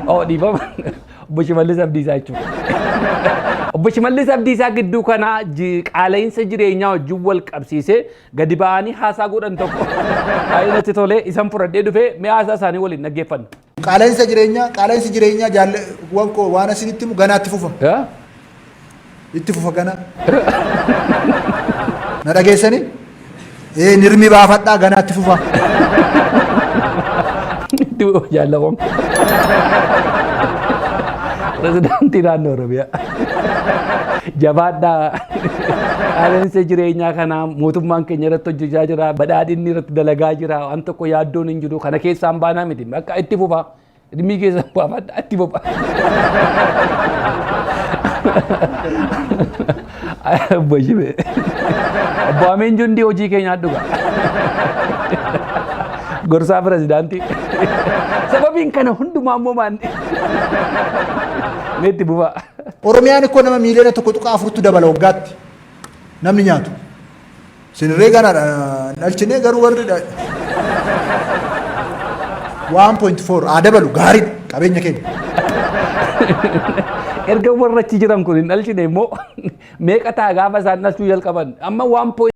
Oh, dhiifama. Obbo Shimallis Abdiisaa jechuudha. Obbo Shimallis Abdiisaa gidduu kana qaala'insa jireenyaa wajjin wal qabsiisee gadi ba'anii haasaa godhan tokko baay'ee natti tolee isan fudhadhee dhufee mee haasaa isaanii waliin dhaggeeffanna. Qaala'insa jireenyaa, qaala'insi jireenyaa jaalleewwan koo waan isinitti himu ganaatti fufa. Yaa? Itti fufa ganaa. Na dhageessanii? Ee nirmi baafadhaa ganaatti fufa. Itti fufa jaalawwan. Pirezidaantii naannoo Oromiyaa. Jabaadhaa. Qaala'insa jireenyaa kana mootummaan keenya irratti hojjechaa jira. Badhaadhinni irratti dalagaa jira. Waan tokko yaaddoon hin jiru. Kana keessaan baanaa miti. Bakka itti fufa. Dhimmi keessan baafadhaa itti fufa. Obbo Shibee. Obbo Amiin Jundii hojii keenyaa dhuga. Gorsaa pirezidaantii. Sababiin kana hundumaa immoo maal? Mee itti fufaa. Oromiyaan ikkoo nama miiliyoona 1.4tu dabala waggaatti namni nyaatu. Sinirree ganaadha dhalchinee garuu warri 1.4 haa dabalu gaariidha qabeenya keenya. Erga warra achi jiran kun hin dhalchine immoo meeqa ta'a gaafa isaan dhalchuu jalqaban amma 1.